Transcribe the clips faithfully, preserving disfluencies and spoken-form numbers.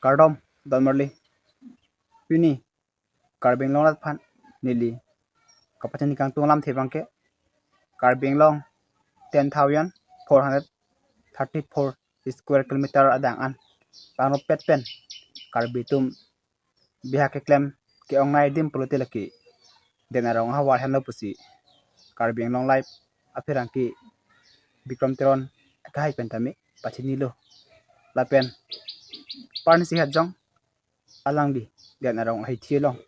Kardom, don marli. Pini Karbi Anglong arat aphan neli kapachini kangtung alamthe abangke, Karbi Anglong ten thousand four hundred thirty-four square kilometer adang an pangrumpet pen Karbi atum bihak keklem ke-ongnei adim pulote lake Den Arong ahavar henlo pusi Karbi Anglong Live apherangke Bikram Teron akehai pen tame pachinilo. Lapen parnisi hajong alangli Den Arong aheithi along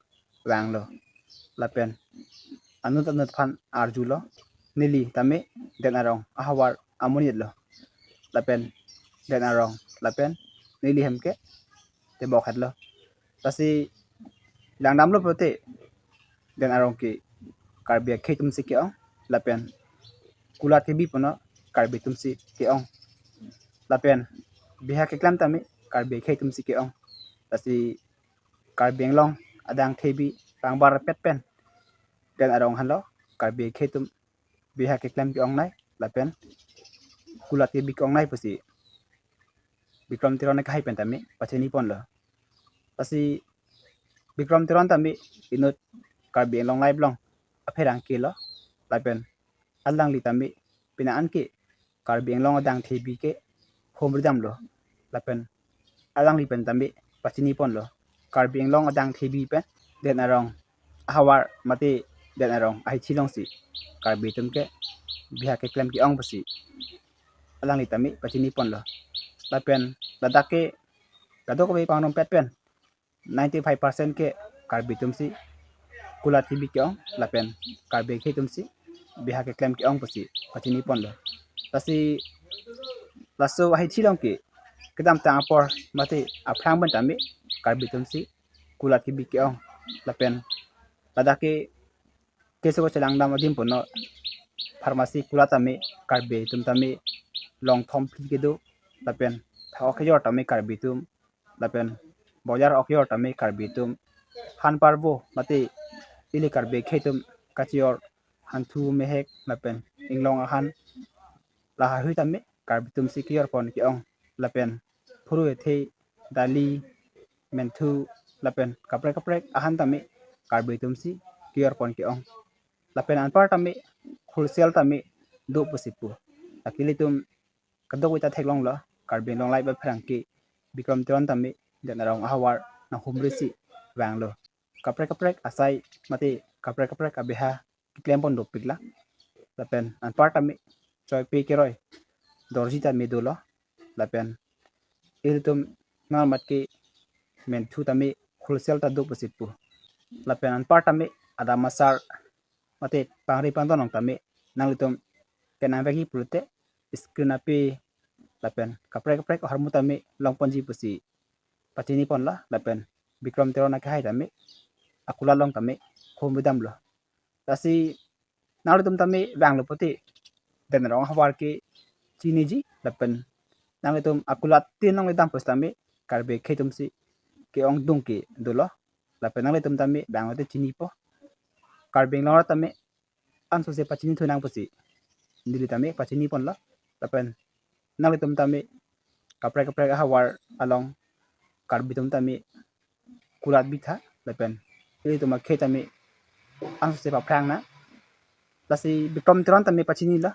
vanglo. Lapen anut anut aphan arjulo. Neli tame Den Arong ahavar amonit lo. Lapen Den Arong lapen neli hem ke tebok het lo. Lasi langdamlo pulote Den Arong ke Karbi akhei atumsi ke-ong, lapen kulat kebi puno Karbi atumsi ke-ong, lapen bihak keklem tame Karbi akhei atumsi ke-ong. Lasi Karbi Anglong adang thebi pangbarpet pen Den Arong henlo Karbi akhei atum bihak keklem ke-ongnei lapen kulat kebi ke-ongnei pusi Bikram Teron akehai pen tame pachini ponlo. Lasi Bikram Teron tame inut Karbi Anglong Live along apherangke lo. Lapen alangli tame pini an ke Karbi Anglong adang thebi ke humri damlo. Lapen alangli pen tame pachini ponlo. Karbi Anglong adang thebi pen Den Arong ahavar mate Den Arong aheithi alongsi Karbi atum ke bihak keklem ke-ong pusi alangli tame pachini ponlo. Lapen ladak ke kadokave pangrumpet pen ninety-five percent ke Karbi atumsi kulat kebi ke-ong lapen Karbi akhei atumsi bihak keklem ke-ong pusi pachini ponlo. Lasi laso aheithi along ke kedamtang apor mate aphrang pen tame Karbi atumsi kulat kebi ke-ong, lapen ladak ke keso kachelangdam adim puno pharmacy kulat tame Karbi atum tame longthom phli kedo, lapen tha ok kejor tame Karbi atum, lapen bojar ok kejor tame Karbi atum, han parbo mate ili Karbi akhei atum kachejor hanthu mehek lapen inglong ahan, lahahui tame Karbi atumsi kejor pon ke-ong, lapen phuru ethe, dali, menthu lapen kaprek kaprek ahan tame Karbi atumsi kejor pon ke-ong. Lapen anpar tame wholesale tame do pusi pu. Lake ilitum kadokave ta theklonglo, Karbi Anglong Live apherangke Bikram Teron tame Den Arong ahavar nanghumrisi vanglo. Kaprek kaprek asai mate kaprek kaprek abiha keklem pon dopiklo. Lapen anpar tame choipe keroi dorji tame dolo. Lapen ilitum nangmat ke menthu tame wholesale ta do pusi pu. Lapen anpar tame adam asar mate pangri pangdon along tame nanglitum kenangvekji pulote screen ape lapen kaprek kaprek ahormu tame longponji pusi pachini ponlo. Lapen Bikram Teron akehai tame akulat along tame humri damlo. Lasi nanglitum tame vanglo pulote Den Arong ahavar ke chiniji, lapen nanglitum akulat tin along le dam pusitame Karbi akhei atumsi ke-ongdung ke dolo. Lapen nanglitum tame vanglo te chinipo. Karbi Anglong arat tame ansose pachini thu nang pusi neli tame pachini ponlo. Lapen nanglitum tame kaprek kaprek ahavar along Karbi atum tame kulat bitha, lapen ilitum akhei tame ansose paphrang nang. Lasi Bikram Teron tame pachinilo.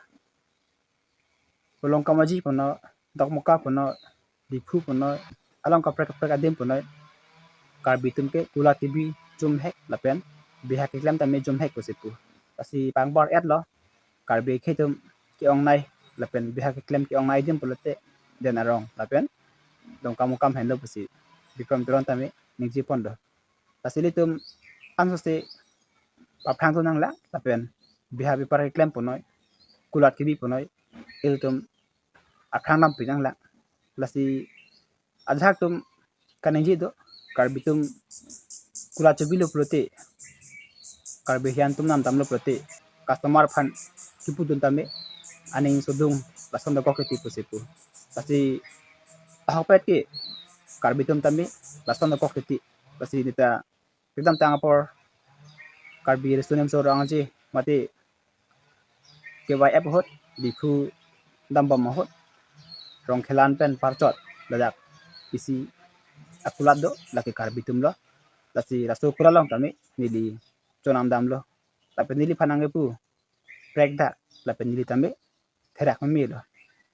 Longkamaji puno, Dokmoka puno, Diphu puno, along kaprek kaprek adim puno Karbi atum ke kulat kebi jumhek lapen bihak keklem tame jumhek pusi pu. Lasi pangbar-etlo Karbi akhei atum ke-ongnei lapen bihak keklem ke-ongnei adim pulote Den Arong lapen Dongkamukam henlo pusi Bikram Teron tame ningje ponlo. Lasi ilitum ansose paphrang thu nanglang lapen bihak bepar keklem punoi, kulat kebi punoi, ilitum aphrang dampi nanglang. Lasi ajahak atum kaningje do, Karbi atum kulat chebilo pulote, Karbi hian atum namdamlo pulote customer aphan kipudun tame aning sodung lason dokok titi pusi pu. Lasi ahokpet ke Karbi atum tame lason dokok titi. Lasi neta kedamtang apor Karbi Riso Nimso Rong Aje mate K Y F ahut, Diphu dambom ahut, Rongkhelan pen Parchot ladak isi akulat do, lake Karbi atum lo. Lasi laso akulat along tame neli chonam damlo. Lapen neliphan nangkepu prekdak, lapen neli tame therak meme lo.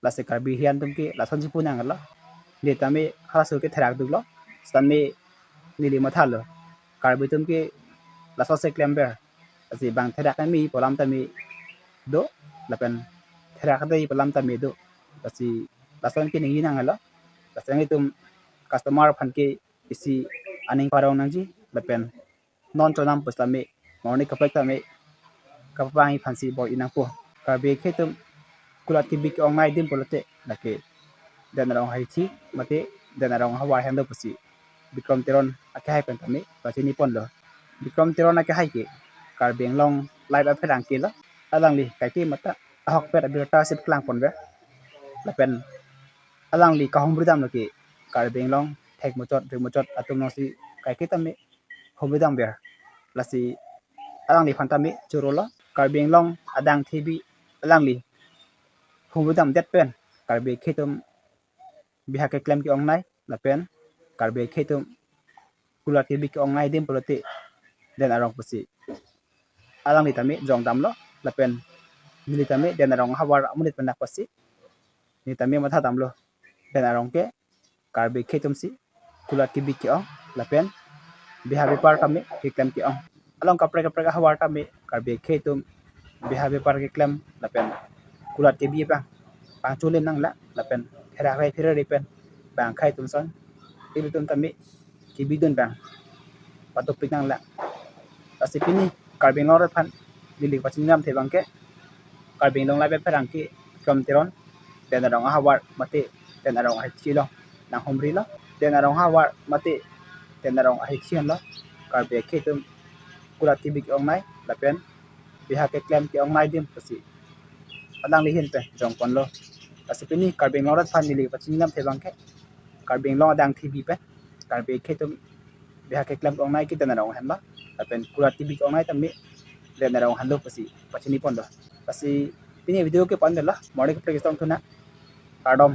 Lasi Karbi atum ke lasonsi pu nanglo. Neli tame halaso ke therak duklo. Sitame neli mathalo, Karbi atum ke lasonsi klemver. Lasi bang therak meme pu alam tame do, lapen therak dei pu alam tame do. Lasi lason ke ningje nanglo. Lasi nanglitum customer aphan ke isi aning parong nangji, lapen non chonam pusitame, morning kaprek tame kapapangji aphansi bor-i nangpo. Karbi akhei atum kulat kebi ke-ongnei adim pulote, lake Den Arong Haithi mate Den Arong Havar henlo pusi Bikrom Teron akehai pen tame pachini ponlo. Bikrom Teron akehai ke Karbi Anglong Live apherangke lo. Alangli kaike matha ahokpet abirta si klang ponver. Lapen alangli kahumri damlo ke Karbi Anglong thek muchot, ri muchot atum alongsi kaike tame humri damver. Lasi alangliphan tame chorolo. Karbi Anglong adang thebi alangli humri damdet pen Karbi akhei atum biha keklem ke-ongnei, lapen Karbi akhei atum kulat kebi ke-ongnei adim pulote Den Arong pusi alangli tame jong damlo. Lapen neli tame Den Arong Havar amonit pen dak pusi neli tame matha damlo, Den Arong ke Karbi akhei atumsi kulat kebi ke-ong, lapen biha bepar tame keklem ke-ong. Along kaprek kaprek ahavar tame Karbi akhei atum biha bepar keklem lapen kulat kebi abang pangchulin nanglo, lapen therak rai pherere pen bang akhei atum ason ilitum tame kebidun abang patupik nanglo. Lasi pini Karbi Anglong arat aphan neli pachini damthe abangke, Karbi Anglong Live apherangke Bikrom Teron Den Arong Havar mate Den Arong Haithi along nanghumrilo. Den Arong Havar mate Den Arong Haithi henlo Karbi akhei atum kulat kebi ke-ongnei lapen biha keklem ke-ongnei adim pusi alangli ahin pen jong ponlo. Lasi pini Karbi Anglong arat aphan neli pachini damthe abangke, Karbi Anglong adang thebi pen Karbi akhei atum biha keklem ke-ongnei ke Den Arong henlo, lapen kulat kebi ke-ongnei tame Den Arong henlo pusi pachini ponlo. Lasi pini video ke pon detlo, morning kaprek tong thunang. Kardom.